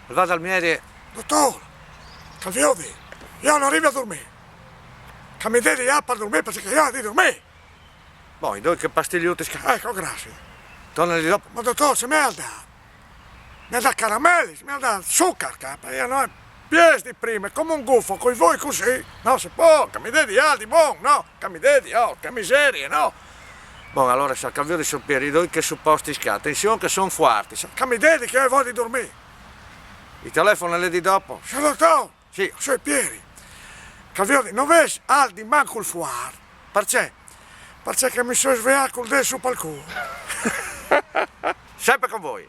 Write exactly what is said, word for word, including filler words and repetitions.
Al va dal mieri. Dotor, che al viodi, jo no rivi a durmî. Che mi dedi alc par durmî, parcè che jo o ai di durmî. Bon, i doi chê pastiliute che... Eco, graciis. Tornali dopo. Ma dotor, ce mi âstu dât? Mi âstu dât caramelis, mi âstu dât sucar, che jo no ai piês di prime, come un gufo, cui voi cussì. No se pol, che mi dedi alc di bon, no? Che mi dedi, oh, che miserie, no? Bon, alore, sâstu, che al viodi, siôr Pieri, i doi chei su postis ca, atenzion che a son fuartis. Che mi dedi, che jo o ai voie di durmî. I telefonali di dopo. Siôr dotor, Sì. Siôr Pieri, che al viodi, no vês alc di man cul fuart? Parcè? Parcè che mi soi sveât cul dêt su pal cûl. Sempre con voi.